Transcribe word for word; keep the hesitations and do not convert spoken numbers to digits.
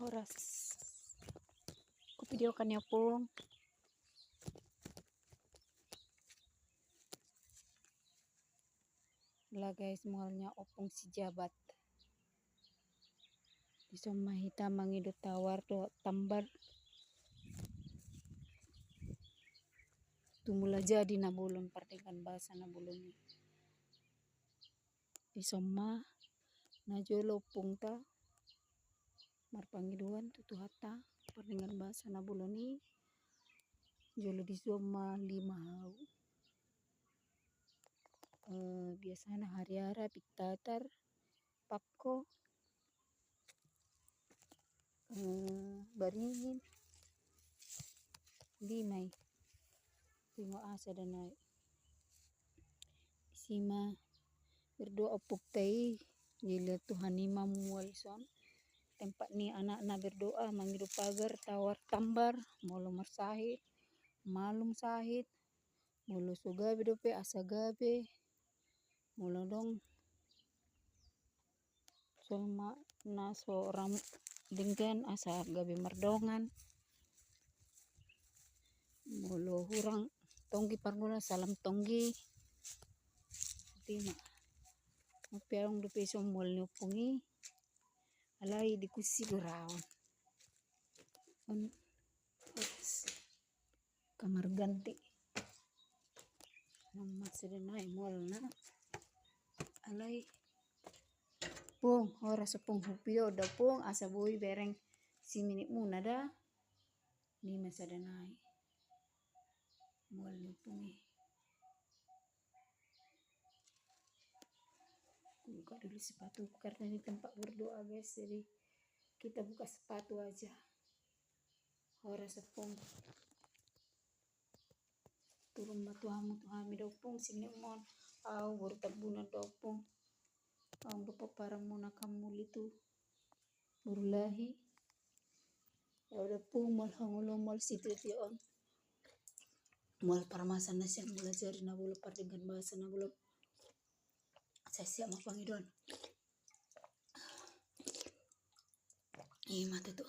Horas. Hupidiakan ni ompung. Lah guys, mual ni ompung si Jabat. Dison ma hita mangido tawar dohot tambar. Tu Mulajadi Na Bolon, pardenggan basa Na Bolon i. Dison ma najolo ompungta marpangidoan tu Tuhanta, pardenggan basa Na Bolon i. Jolo dison ma lima hau. Eh, biasana hariara, pintatar, pakko, eh, baringin, lima i. Ringot asa danai. Disi ma berdoa ompungta i, dilehon Tuhan i ma mual dison. Tempat ni anakna berdoa, mangido pagar, tawar, tambar, molo marsahit, malum sahit, molo so gabe dope asa gabe, molo adong so ma na so ram denggan asa gabe mardongan. Molo hurang tonggi pargula, salam tonggi. Tima. Ope adong dope so mual ni ompung i. Alai di kusi guraon. On. Kamar ganti. Nama sudah naik mualna. Alai. Pung, horas ompung, hupido da ompung, asa boi bereng siminit muna da. Ni masa da naik. Mual ni ompung i. Buka dulu sepatu karena ini tempat berdoa guys, jadi kita buka sepatu aja. Horas ompung. Turun ma tu hamu tu hami da ompung, sini mon. Au boru Tambunan da ompung. Au do pomparan muna hamu litu. Boru Lahi. Au da ompung, mual hangoluan, mual sitio-tio on. Mual parmasan na sian Mulajadi Na Bolon, pardenggan basa Na Bolon. Sai siap ma pangidoan. Ima tutu.